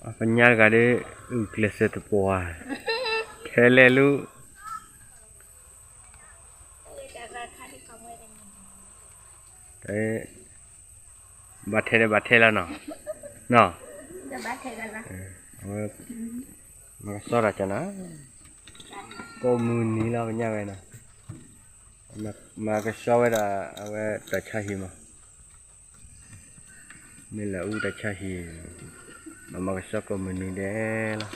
ကညါတဂၤဒီး အုၣ်ကျဲးစၢးသပှၢ်, ထဲလဲၣ်လူ, ဘၣ်ထဲဒီးဘၣ်ထဲလီၤနီၤ, နီၤ, အဝဲ မၤကဆှီတၢ်ကနၤ, ကိးမုၢ်နံၤလီၤကညါဝဲနီၤ, မၤကဆှီဝဲဒၣ် အဝဲတၢ်ဆါဟံၣ်မး, မ့ၢ်လၢအူတၢ်ဆါဟံၣ်, မၤကဆှီကိးမုၢ်နံၤဒဲးလီၤ,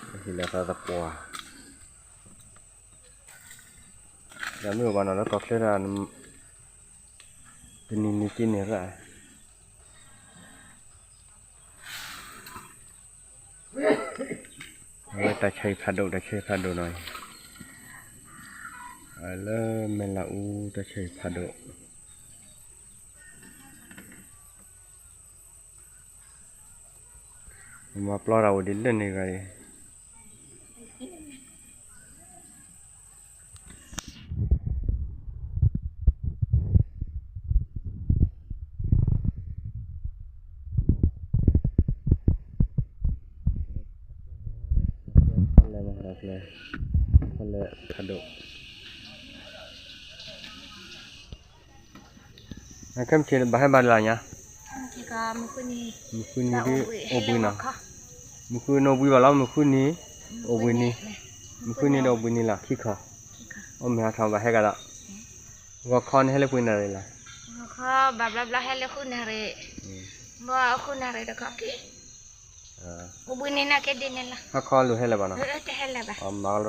ဟံၣ်လၢသးသပှၢ်, ဒီးမ့ၢ်အိၣ်ဘၣ်နီၤလၢကီၢ်ချၢဒၣ် တနံၤနံၤက့န့ၣ်ရၣ်, အဝဲတၢ်ဆါဟံၣ်ဖးဒိၣ် တၢ်ဆါဟံၣ်ဖးဒိၣ်နီၤ, လၢမဲၢ်လးအူတၢ်ဆါဟံၣ်ဖးဒိၣ်, မၤပျီတၢ်အိၣ်ဒ်လၢန့ၣ်ဂၤအံၤ လဲၤမၤကျဲ, လဲၤဖးဒိၣ်, ခဲမုၢ်ဆ့ၣ်ဘၣ်ဟဲဘၣ်လၢညါ, မုၢ်ဃုနံၤဒ်အိၣ်ဘှံးနီၤ, မုၢ်ဃုနံၤအိၣ်ဘှံးဘၣ်လီၤ, မုၢ်ဃုနံၤ, အိၣ်ဘှံးနံၤ, မုၢ်ဃုနံၤဒီးအိၣ်ဘှံးနံၤလီၤ ခံခီ, အိၣ်မ့ၢ်ဟးထီၣ်ဘၣ်ဟဲဂၤဒီး, ဂီၤခီန့ၣ်ဟဲလၢပှဲၤနၣ်ရံၣ်လဲၣ်, ဂီၤခီဘၣ်ဘျီဘျီဟဲလၢဃုနၣ်ရံၣ်, ဘၣ်ဃုနၣ်ရံၣ်တခီက့ၤ, အိၣ်ဘှံးနံၤနာ်က့ဒ်န့ၣ်လီၤ, ဟါခီလိာ်ဟဲလၢၤဘၣ်နီၤ,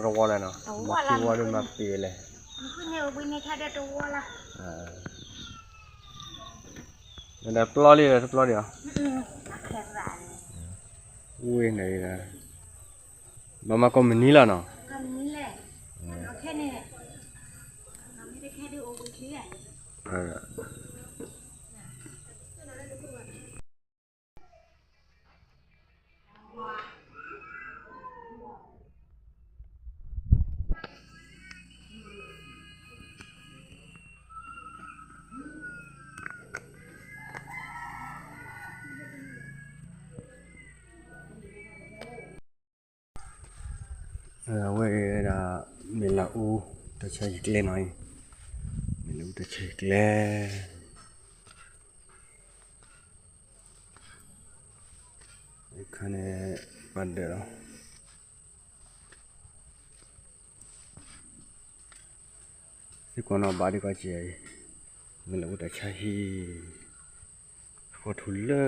မၤကလီတဝီလဲၣ်နီၤ, မၤခံဝီဒီးမၤပ့ၤလဲၣ်, မုၢ်ဃုနံၤအိၣ်ဘှံးနံၤထဲဒီးတဝီလီၤ, ဒီးပျီလံဒီးတပျီဒံးအီၤ, ဝ့ၢ်န့ၣ်, ဘၣ်မၤကိးမုၢ်နံၤလီၤနီၤ, အဝဲဒၣ် မဲၢ်လးအူ တၢ်ဆါဟံၣ်ကျဲနီၤ, မဲၢ်လးအူတၢ်ဆါဟံၣ်ကျဲ, အခါန့ၣ် ပှၤဒၢးလီၤ စ့ၢ်ကီးနီၤ ဘၣ်ဒံးကီးကဲအံၤ, မဲၢ်လးအူတၢ်ဆါဟံၣ်, ဃီထူၣ်လၢ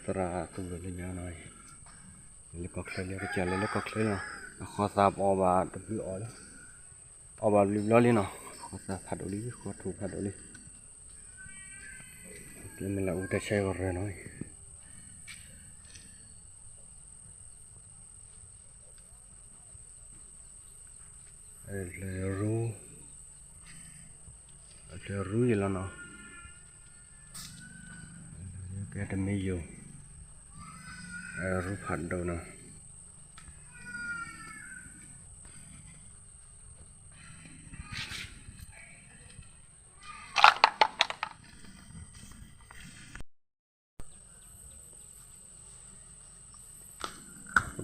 သရၣ်သူၣ်လၢညါနီၤ, လၢကီၢ်ချၢလၢကစၢ်လၢလၢကီၢ်ချၢနီၤ, အဃီသးပအီၣ်ဘၣ်တဘျုးအီၣ်လၢ, အီၣ်ဘၣ်ဘျုးဘျီလံနီၤ, ဃီသးဖးဒိၣ်လံ ဃီထူၣ်ဖးဒိၣ်လံ, မဲၢ်လးအူတၢ်ဆါဟံၣ်ကရၢနီၤ ရူ, ရူယလီၤနီၤ, ကဲတမ့ၢ်ယိာ်, ရူဖးဒိၣ်နီၤ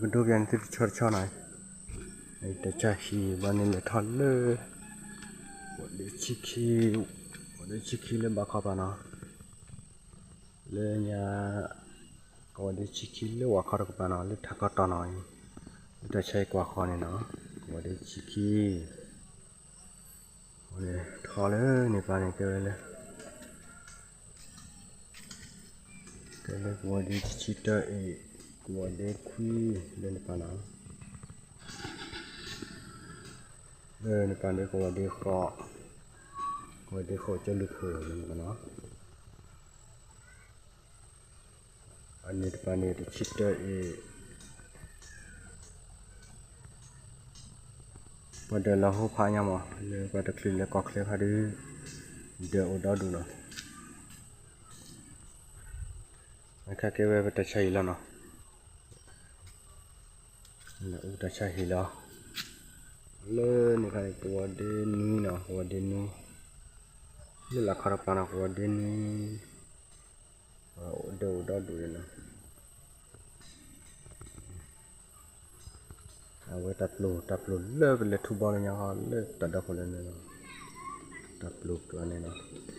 ပကဒိပယၤန့ၣ်သုတဆီတဆီနီၤ, တၢ်ဆါဟံၣ်ဘၣ်န့ၣ်လဲၤထီၣ်လၢ, ဝဲဒ့ဆံခံ, ဝဲဒ့ဆံခံလၢဘးခီပၤနီၤ, လၢညါ, ကဝဲဒ့ဆံခံလၢဝၤခီတကပၤနီၤ လၢထးခီတီၤနီၤ, လၢတၢ်ဆါဟံၣ်ကွၢ်ဃီန့ၣ်နီၤ, ကဝဲဒ့ဆံခံ ထီၣ်လၢန့ၣ်ပၤန့ၣ်ကဲဝဲလၢ, ကဲလၢကဝီၤဒ့ဆံတၢအံၤ, ကဝီၤဒ့ခွံလၢန့ၣ်ပၤနီၤ, လၢန့ၣ်ပၤန့ၣ်ကဝီၤဒ့ဃိး, ကဝီၤဒ့ဃိးကၠီလူၢ်ခိၣ်လၢန့ၣ်ပၤနီၤ အန့ၣ်တပၤန့ၣ်တဆံတၢအံၤ, ပှၤဒၢးလီၤဟိဖးညါမး လၢပှၤတချုးလဲၤကီၢ်ချၢဖးဒုး, ဒၢးအိၣ်ဒီဒူၣ်နီၤ, အခါကဲဝဲပတၢ်ဆါဟံၣ်လီၤနီၤ, လၢအူတၢ်ဆါဟံၣ်လီၤ, လၢန့ၣ်ခါန့ၣ် ကဝီၤဒ့နွံနီၤ ကဝီၤဒ့နွံ, လၢလၢခီတပၤနီၤ ကဝီၤဒ့နွံ, ဒၢးအိၣ်ဒီဒူၣ်န့ၣ်နီၤ, အဝဲတၢ်ပျိၤ တၢ်ပျိၤလၢပလဲၤထူဘီလၢညါဟီ လၢတၢ်ဒီဖိလၢန့ၣ်လီၤ. တၢ်ပျိၤကျါန့ၣ်လီၤ.